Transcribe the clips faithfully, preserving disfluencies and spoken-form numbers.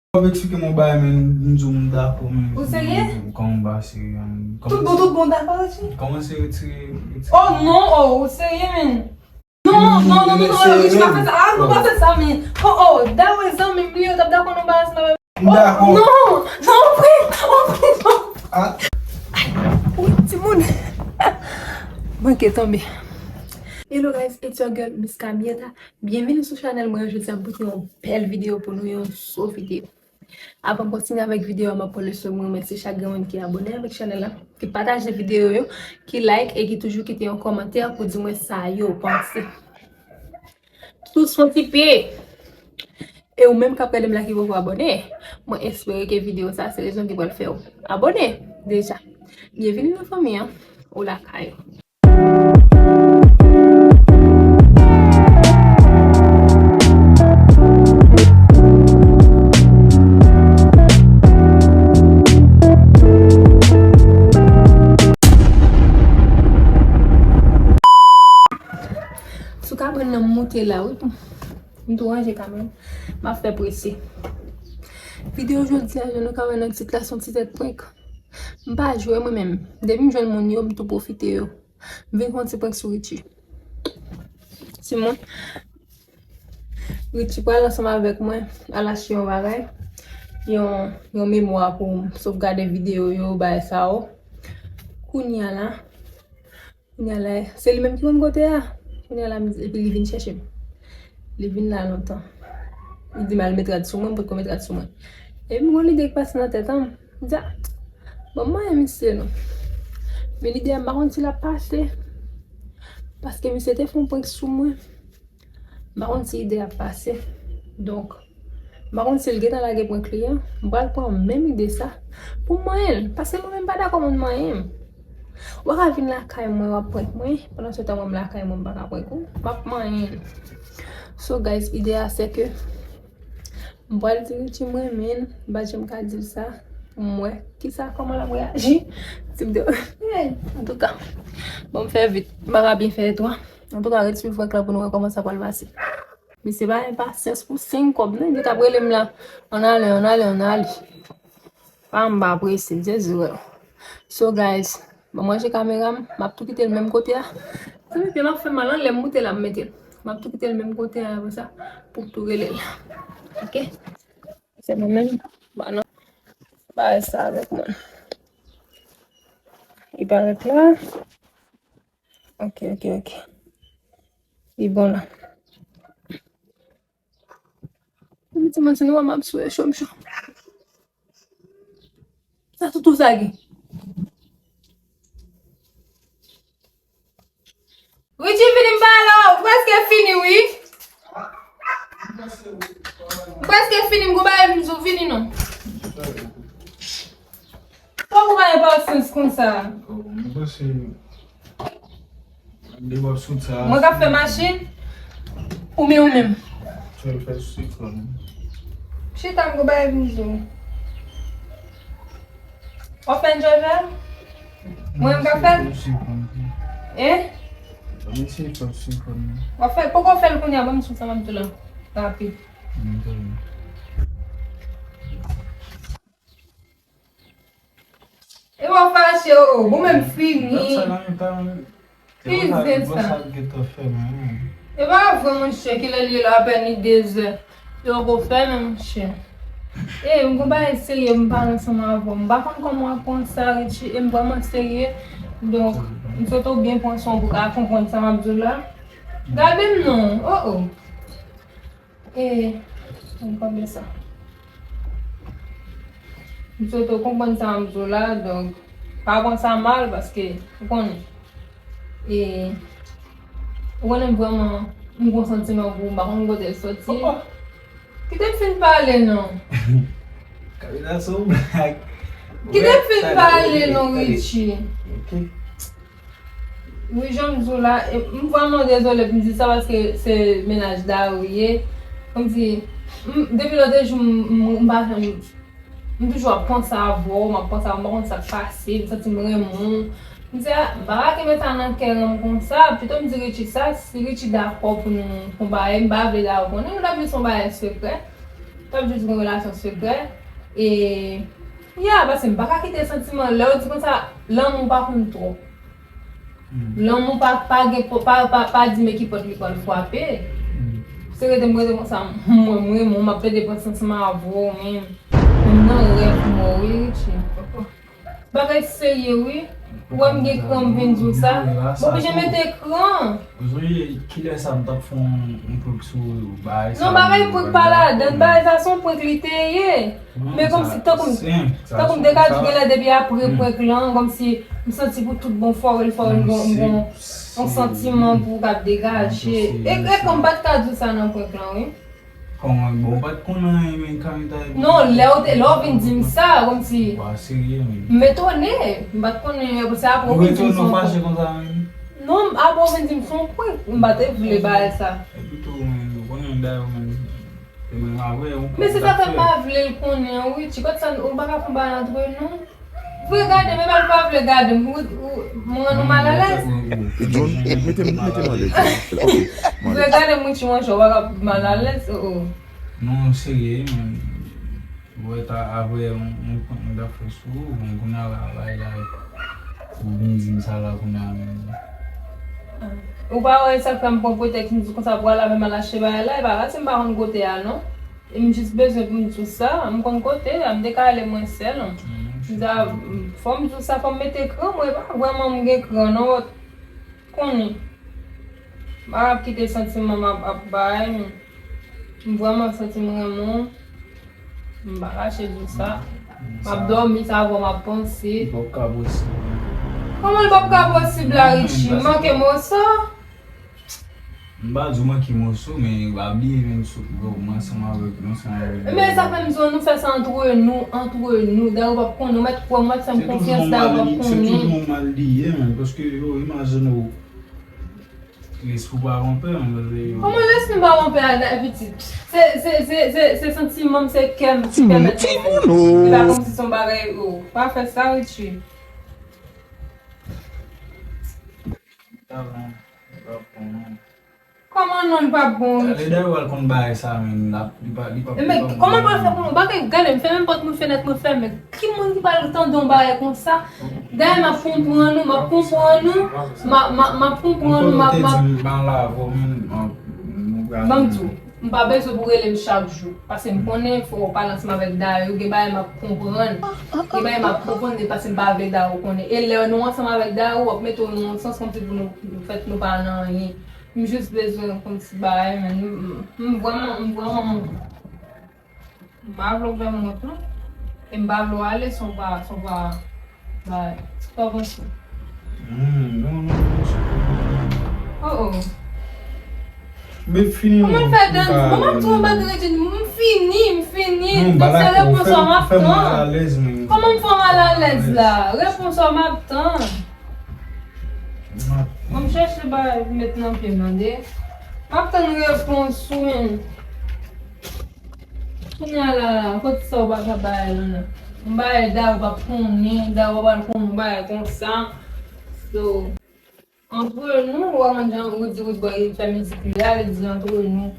W ap eksplike m yon bagay, men m di w m dakò, men. Ou serye? Kòman m pa serye, men? Tout bon, tout bon, dakò, Richie? Kòmanse retire, retire. Oh non, oh, ou serye, men? Non, non, non, non, non, Richie, pa fè sa. Ah, non, pa fè sa, men. Oh, oh, dawè zanmi m li yo t ap dakò nan bagay sa. M dakò. Non, non, non, pran, pran, pran. Ah. Wi, timoun. Manke tonbe. Hello guys, it's your girl Miss Camieta. Byenvini sou chanèl mwen. Jodi a m pote yon bèl videyo pou nou, yon so videyo. Avan m kontinye avèk videyo a, m ap pran leson, mwen remèsye chak grenn moun ki abòne avèk chanèl la, ki pataje videyo yo, ki like e ki toujou kite yon kòmantè pou di mwen sa yo panse. Sou son ti pye. E ou menm k ap gade m la ki poko abòne, mwen espere ke videyo sa se rezon ki pral fè w abòne deja. Byenvini nan fanmi an, ou lakay ou. Sou kabann nan m moute la, wi. M tou ranje kamera. M ap fè prese. Videyo jodi a, jan nou ka wè nan tit la, se yon ti tèt prank. M pa jwe mwen menm. Depi m jwenn moun yo, m tou pwofite yo. M vin fè yon ti prank sou Richie. Timoun, Richie pral ansanm avèk mwen al achte yon bagay, yon, yon memwa pou m sovgade videyo yo, bagay sa yo. Kounye a la, Kounye a la, se li menm ki konn kote a. Kounye a la, m di, epi li vin chèche m. Li vin la lontan. Li di m al met rad sou mwen, m potko met rad sou mwen. Epi m gon lide ki pase nan tèt an m. M di, a, bon, m manyen misye non. Men lide a, m pa konn si l ap pase. Paske misye te fè yon prank sou mwen. M pa konn si ide a ap pase. Donk, m pa konn si l gentan lage prank li an. M pral pran menm ide sa pou m manyen l. Paske mwen menm m pa dakò moun manyen m. Ou pa ka vin lakay mwen, w ap prank mwen. Pandan se tan mwen m lakay mwen, m pa ka prank ou. M ap manyen l. So, guys, ide a se ke m pral di Richie m renmen l. M pa janm ka di l sa. M wè kisa, kòman l ap reyaji. Si m te, antouka, bon, m fè vit. M pa ka byen fè twa. Antouka, ret swiv prank la pou nou wè kòman sa pral pase. Misye pa gen pasyans pou senk kòb, non. Li t ap rele m la. Ann ale, ann ale, ann ale. Pa m pa prese, Jezi wè. So, guys, ban m ranje kamera m, m ap tou kite l menm kote a. Sa mete m ap fè mal anlè m moute la, m mete l. M ap tou kite l menm kote a, apre sa, pou m tou rele l. Oke? Se mwen menm, ba non. Ba sa avèk mwen. Li parèt la. Ok, ok, ok. Li bon la. Li di mwen, se nou wè m ap sou cho, m cho. Sa toutou sa gen. Richie, vini m pale w, ou prèske fini, wi. Ou prèske fini, m gon bagay m di w, vini non. Pòk ou pa gen pasyans konsa. Oh, mwen panse, de w ap sot sa. Mwen k ap fè machin, oubyen ou menm? Fè l fè sou ekran. Chita, m gon bagay pou m di w. W ap fè enjoy fè l? Mwen m k ap fè l? Hein? W ap fè, poko fè l kounye a, ban m sou sa m ap di w la. Rapid. E w ap fache, o, o, bon, men m fini. Ki zen sa? E pa vre, monchè, kilè li ye la, apèn li dezè. Yo ko fè, men, monchè. E, m gon bagay serye, m pale ansanm avè w. M pa konn kòman w ap pran sa, Richie, e m vrèman serye. Donk, m swete w byen pran san w pou ka konprann sa m ap di w la. Gade m non, o, o. E, m konprann sa. M swete w konprann sa m di w la, donk, pa pran sa mal, paske, ou konnen. E, ou konnen m vrèman, m gon santiman pou ou, m pa konn kote l soti. Kite m fin pale, non. Kite m fin pale, non, Richie. Ok. Wi, jan m di w la, e, m vrèman dezole pou m di sa paske se mennaj Daryl ye. Kòmsi, m, depi lòt jou, m, m, m pa janm, m toujou ap panse avè w, m ap panse avè w, m pa konn sa k pase, m santi m renmen w. M di, a, m pa ka kenbe sa nan kè m konsa, pito m di Richie sa, si Richie dakò pou nou fè yon bagay, m pa vle Daryl konnen, nou ta vle se yon bagay sekrè. T ap jis gen relasyon sekrè. E, ya, paske m pa ka kite santiman. Lè yo di konsa, lanmou pa konn twòp. Lanmou pa, pa gen, pa, pa, pa di men ki pòt li pral frape. Se rete m rete konsa, mwen, mwen, mwen, m ap plede pran santiman avè w menm. Menm nan rèv mwen, wi, Richie. Bagay serye, wi. Ou wè m gen kran, m vin di w sa. M oblije mete kran. Wi, kilè sa m t ap fè yon, yon prank sou bagay sa. Non, bagay prank pa ladann. Bagay sa se yon prank li te ye. Men kòmsi, tankou m, tankou m te ka di genlè depi apre prank lan, kòmsi m santi pou tout bon fò, fò m gon, m gon yon santiman pou w ka degaje. E, e kòm m pa t ka di w sa nan prank lan, wi. Kòman, bon, ou pa t konnen anyen, men Carita. Non, lè w te, lè w vin di m sa, kòmsi. Ou pa serye, men. M etone. M pa t konnen, se apre w vin di m se yon prank. Ou etone, ou fache konsa, men. Non, apre w vin di m se yon prank. M pa te vle bagay sa. E pito, men, ou konnen dayè, men. E menm avè, ou konnen. Men se sa fè m pa vle l konnen, wi. Ti kot sa, ou pa ka fè bagay antre nou. Vre gade m, epa l pa vle gade m. Ou, ou, m rann ou malalèz? John, mete m, mete m alèz. Ok, m alèz. Vre gade m, Richie, monchè, ou pa ka malalèz, oh, oh. Non, serye, men. Ou wè ta, apre, yon, yon prank mwen t ap fè sou ou, men kounye a la, bagay la, ou vin di m sa la, kounye a, men. Ou pa wè sa k fè m pran pretèks, m di konsa pou al avè m al achte bagay la, e pa paske m pa konn kote a, non. E m jis bezwen pou m di w sa, m konn kote a, m te ka ale mwen sèl. M di a, fò m di w sa, fò m mete kran, mwen pa vrèman m gen kran, non, konnen. M pa ap kite santiman m ap, ap bay, men m vrèman santi m renmen w. M pa kache di w sa. M ap dòmi, sa avè w m ap panse. Li p ap ka posib. Kòman li p ap ka posib la, Richie? M manke moso? M pa di w manke moso, men pa bliye menm sou mwen ansanm avèk, ansanm avèk. Men sa fè m di w, nou fè sa antre nou, antre nou. Dayè w p ap konnen, ou mèt kwè m, ou mèt fè m konfyans, dayè w p ap konnen. Se toujou yon mal li ye, men, paske yo imajine w. Lespri w pa wonpè, men yo. Kòman lespri m pa wonpè a, pitit? Se, se, se, se, se santiman m, se kè m ki pèmèt mwen. Se pa kòmsi se yon bagay, oh, pa fè sa, Richie. Kòman non, li p ap bon, Richie? Talè dayè w al konn bagay sa, men, l ap, li pa, li pa, li pa bon. Kòman l pral fè pou nou? Bagay, gade, m fèmen pòt mwen, fenèt mwen fèmen. Ki moun ki pral tande yon bagay konsa? Dayè, m ap konprann ou, m ap konprann ou, m a, m a, m ap konprann ou, m ap, m ap. Ban m di w, m pa bezwen pou w rele m chak jou, paske m konnen fò w pale ansanm avèk Dayou, gen bagay m ap konprann, gen bagay m ap konprann, men paske m pa vle Dayou konnen. E lè nou ansanm avèk Dayou, w ap mete w nan yon sans kòmsi pou nou, nou fèt nou pa nan anyen. M jis bezwen yon ti bagay, men m, m, m vrèman, m vrèman M pa vle w fè m wont, non. E m pa vle w ale san w pa, san w pa bay. Sa w panse? Hmm, non, non, non, se pa. Oh, oh. Men fini, non. Kòman fè dan? Kòman m tou anba de rejim? M fini, m fini. Donk se repons ou m ap tann. Kòman m fè w malalèz la? Repons ou m ap tann. Bon, m chèche bagay pou met nan pye m, tande. M ap tann repons ou, men. Kounye a la, la, kote sa ou pa ka bay la, la? M bay Dayou p ap konnen, Dayou pa pral konnen, m bay konsa. So, antre nou, ou wè mwen jan Roody Roodboy fè mizik li a, li di antre nou.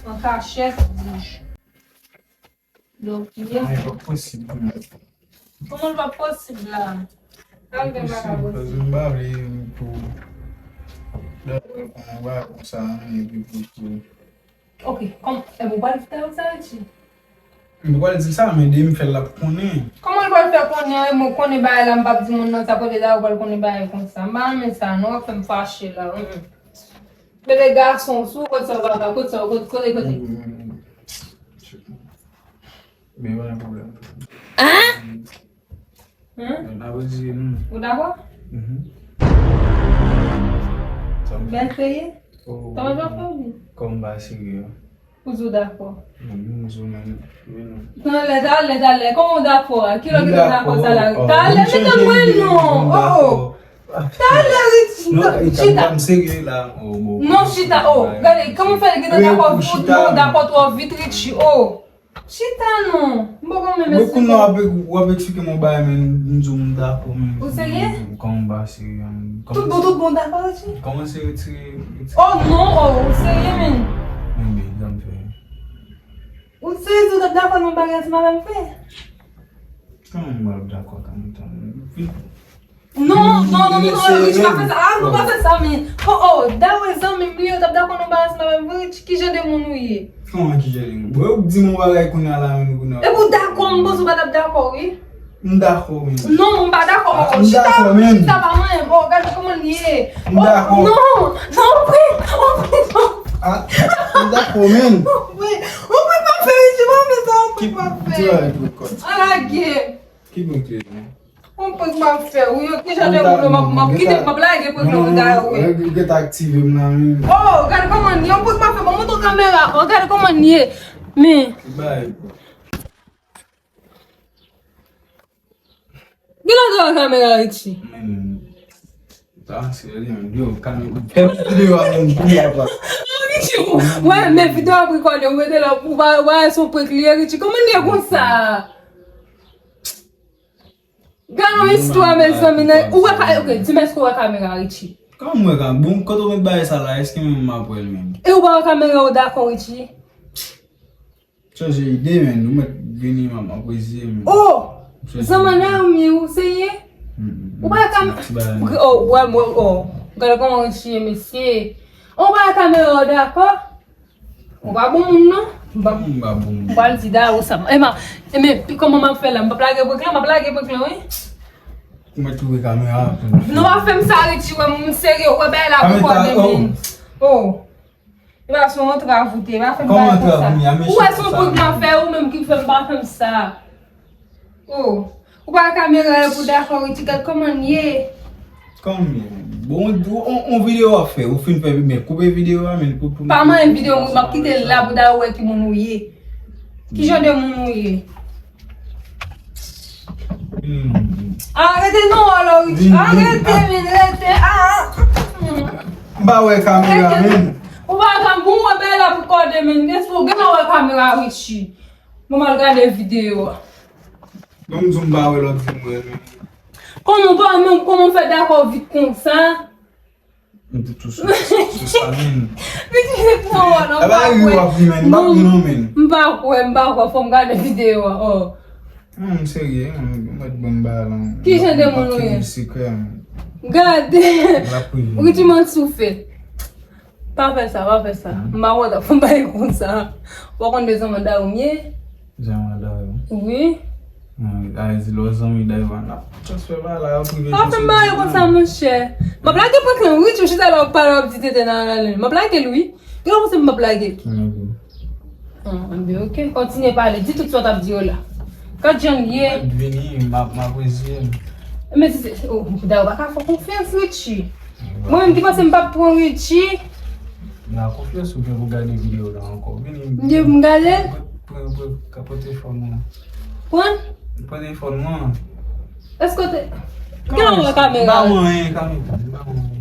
An kachèt, di. Donk, ye. Kòman l p ap posib pou mwen? Kòman l p ap posib la? Sa l gen pa ka posib. Paske m pa vle pou Dayou konn yon bagay konsa, epi pou, pou. Ok, kòm, e bon, pral fè sa, Richie? M pral di l sa, men depi m fè l, l ap konnen. Kòman l pral fè konnen, e mwen konnen bagay la, m p ap di moun nan sa, kote Dayou pral konnen bagay konsa? M pa renmen sa, non, w ap fè m fache la. Mete gason sou, kote sa w pa ka, kote sa, kote, kote, kote. Men pa gen pwoblèm. Hein? Hein? N ap retire nou. Ou dakò? Mhm. Sa m fè? Bèl feye? Oh. Kòman w fè w? Kòm m pa serye. Ou di w dakò? Wi, m di w menm. Wi, non. Talè, talè, talè. Kòman w dakò a? Ki lè w gen dakò sa la? Talè, mete mwen non. Oh, oh. Talè, Richie, chita. Non, m serye la. Oh, bon. Non, chita. Oh, gade, kòman w fè gen dakò? Non, w dakò twò vit, Richie. Oh. Chita non. M poko menm esplike. Bon, kounye a w ap, w ap eksplike m yon bagay, men m di w m dakò, men. Ou serye? Kòman m pa serye, men. Tout bon, tout bon, dakò, Richie? Kòmanse retire, retire. Oh non, oh, ou serye, men. Men, men, sa m fè. Ou serye di w t ap dakò nan bagay sa m ap fè? Kòman m ap dakò ak Anita? Non, non, non, non, non, Richie, pa fè sa. Ah, non, pa fè sa, men. Oh, oh, dawè zanmi m li yo t ap dakò nan bagay sa m ap fè, Richie, ki jan de moun ou ye? Kòman ki jan de moun? Bon, ou di m yon bagay kounye a la, men kounye a. Epi w dakò, m panse w pa t ap dakò, wi. M dakò, men. Non, m pa dakò. Ah, m dakò, men. Chita, chita pa mwen. Oh, gade kòman l ye. M dakò. Oh, non, non, w pran, w pran, non. Ah, m dakò, men. W pran, w pran pa fè, Richie, pa fè sa, w pran pa fè. Ki, ki bagay pou kòt? An lage. Ki prank li ye? Yon prank m ap fè, wi, yo, ki jan de moun yo, m ap, m ap kite, m ap lage prank lan pou gade, wi. Yo gentan aktive m nan, wi. Oh, gade kòman l ye, yon prank m ap fè, ban m montre w kamera, oh, gade kòman l ye. Men. Bay. Gen lòt kamera, Richie. Men, sa serye, men, yo, kamera, fè videyo a, men, kounye a, pa. Richie, ou, wè, men videyo ap rekòde, ou mete la, ou pa, wè, se yon prank li ye, Richie, kòman l ye konsa? Gade yon istwa, mezanmi, nan, ou wè ka, ok, di m èske w wè kamera, Richie? Kòman m wè ka, bon, kote w met bagay sa la, èske menm m ap wè l menm? E ou pa wè kamera, ou dakò, Richie? Chanje ide, men, ou mèt vini, m ap, m ap reziye, men. Oh! Zanmann a ou, ou serye? Ou pa wè kam, oh, wè, oh, gade kòman Richie ye, mesye. Ou pa wè kamera, ou dakò? Ou pa bon moun, non? M pa, m pa bon moun. M pral di Daro sa. E ma, e men, pi kòman m ap fè la? M p ap lage prank lan, m ap lage prank lan, wi. Ou mèt touve kamera a. Non, pa fè m sa, Richie, wè, m serye, wè, bagay la pou kòde, men. Oh. E pa se yon antrav ou te, pa fè m bagay konsa. Ou wè se yon prank m ap fè, ou menm ki fè m pa fè m sa. Oh, ou pa kamera yo pou dakò, Richie, gad kòman l ye. Kòman l ye? Bon, on, on videyo w ap fè, ou fin fè, men koupe videyo a, men pou, pou. Pa manyen videyo, m ap kite l la pou Daro wè ki moun ou ye. Ki jan de moun ou ye? Arete non, alò, Richie. Arete, men, rete. Ah. M pa wè kamera, men. Ou pa wè kamera, ou wè bagay la pou kòde, men. Gen sou, gen wè kamera, Richie. Bon, m al gade videyo a. Bon, m di w m pa wè lòt fi m wè, men. Kòman w pa, men kòman w fè dakò vit konsa? M te tou sou, sou sa, men. Pitit, non, non, m pa kwè. M pa kwè, m pa kwè, fò m gade videyo a, oh. Non, m serye, m, m mèt ban m bagay la. Ki jan de moun ou ye? Sekrè, men. Gade. Richie, m an soufè. Pa fè sa, pa fè sa. M pa wè w t ap fè m bagay konsa. Ou pa konn de zanmi Daro m ye? Zanmi Daro? Wi. A vle di lè w zanmi Daro a, n ap transfè bagay la, yo prive. Pa fè m bagay konsa, monchè. M ap lage prank lan, wi, tou chita la w ap pale, w ap di tete nan lalann. M ap lage l, wi. Gen lè w panse m p ap lage l. Ki nèg ou? Ah, enben, ok. Kontinye pale. Di tout sa w t ap di yo la. Gad jan l ye. Mwen vini, m ap, m ap reziye m. Men si se, oh, Daro pa ka fè w konfyans, Richie. Mwen menm ki panse m p ap pran Richie. M nan konfyans ou gen pou gade videyo la ankò. Vini. M gade l? Pran, pran, pran, pran telefòn mwen. Pran? Pran telefòn mwen. Èske w te, gen lè w wè kamera? M pa wè anyen, kamera, m pa wè anyen.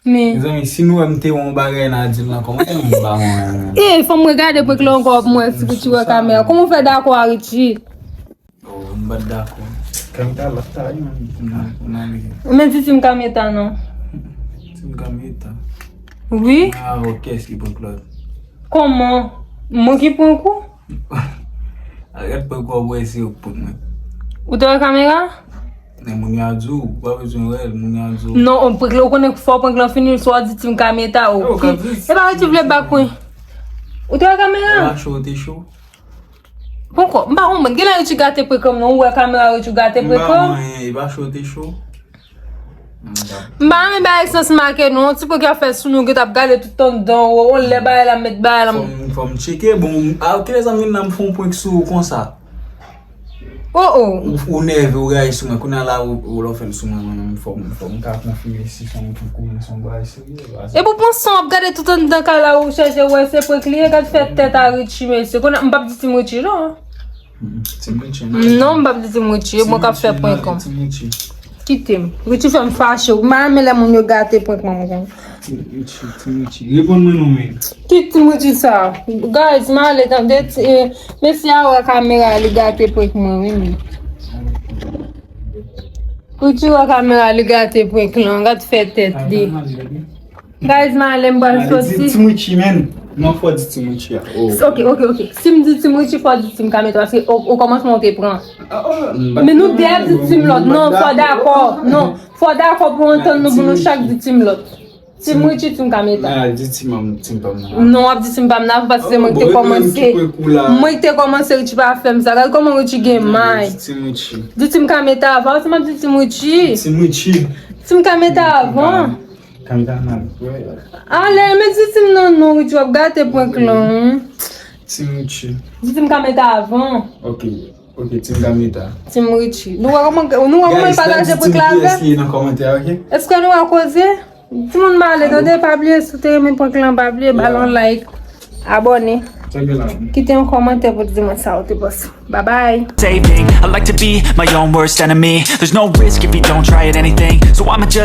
Men. Mezanmi, si nou wè m te wè yon bagay nan di l nan kòmantè, m pa wè anyen. E, fò m regade prank la ankò pou m wè si Richie wè kamera. Kòman w fè dakò a Richie? Oh, m pa t dakò. Kameta la ta, wi, man. Ou nan, ou nan li. Men Titi m Kameta non. Titi m Kameta. Wi. Ah, ok, kès ki prank lòt? Kòman? Mwen ki prank ou? Arèt prank ou, wè se yo k prank mwen. Ou te wè kamera? Men moun yo a di w, ou pa bezwen wè l, moun yo a di w. Non, on prank la, ou konnen fò prank lan fini, swa w di Titi m Kameta, ok. E pa Richie vle bak mwen. Ou te wè kamera? E pa cho, te cho. Poko, m pa konprann. Genlè Richie gate prank lan, non? Ou wè kamera Richie gate prank lan? M pa wè anyen, e pa cho te cho. M pa renmen bagay sans make non. Ti prank y ap fè sou nou, gen t ap gade tout anndan, ou, ou lè bagay la mèt bagay la. Fò m, fò m tcheke. Bon, a, kilè zanmi m nan m fè yon prank sou ou konsa? Oh, oh. Ou, ou nève, ou rayi sou mwen. Kounye a la, ou, ou lè w fè l sou mwen, mwen menm, fò m, fò m ka konfime si se yon prank oubyen se yon bagay serye. Epi w pran san w ap gade tout anndan kay la, ou chèche wè se prank li ye, gad fè tèt a Richie, mesye. Kounye a, m p ap di Team Richie, non. Mm, Team Richie, non. Non, m p ap di Team Richie, e mwen k ap fè prank lan. Kite m. Richie fè m fache. M pa renmen lè moun yo gate prank mwen konsa. Team Richie, Team Richie. Reponn mwen non, men. Ki Team Richie sa? Guys, m ale tande, ti, eh, mesye a wè kamera, li gate prank mwen, wi, men. Richie wè kamera, li gate prank lan, gad fè tèt li. Guys, m ale, m pral soti. Team Richie, men. Non, fò di Team Richie a. Oh. Ok, ok, ok. Si m di Team Richie, fò di Team Kameta, paske o, o kòmansman ou te pran. Ah, oh, m pa Men nou t de ap di Team Lot. Non, fò dakò. Non, fò dakò pou antann nou, pou nou chak di Team Lot. Team Richie, Team Kameta. Ah, di Team, Team pa m nan. Non, w ap di Team pa m nan, paske se mwen ki te kòmanse. Mwen ki te kòmanse, Richie pa fè m sa. Gade kòman Richie gen may. Di Team Richie. Di Team Kameta avan, ou se m ap di Team Richie. Team Richie. Team Kameta avan. Kameta nan. Ouais. Ale, men di Team nan non, Richie, w ap gate prank lan. Team Richie. Di Team Kameta avan. Ok. Ok, Team Kameta. Team Richie. Nou wè kòman, nou wè kòman l pataje prank la avè? Guys, n ap di Team ki nan kòmantè, ok? Èske nou wè koze? Timoun, m ale, tande, pa bliye, si w te renmen prank lan, pa bliye ba l yon like, abòne, kite yon kòmantè pou di mwen sa ou te panse. Bye bye. Saving. I like to be my own worst enemy. There's no risk if you don't try at anything. So I'ma just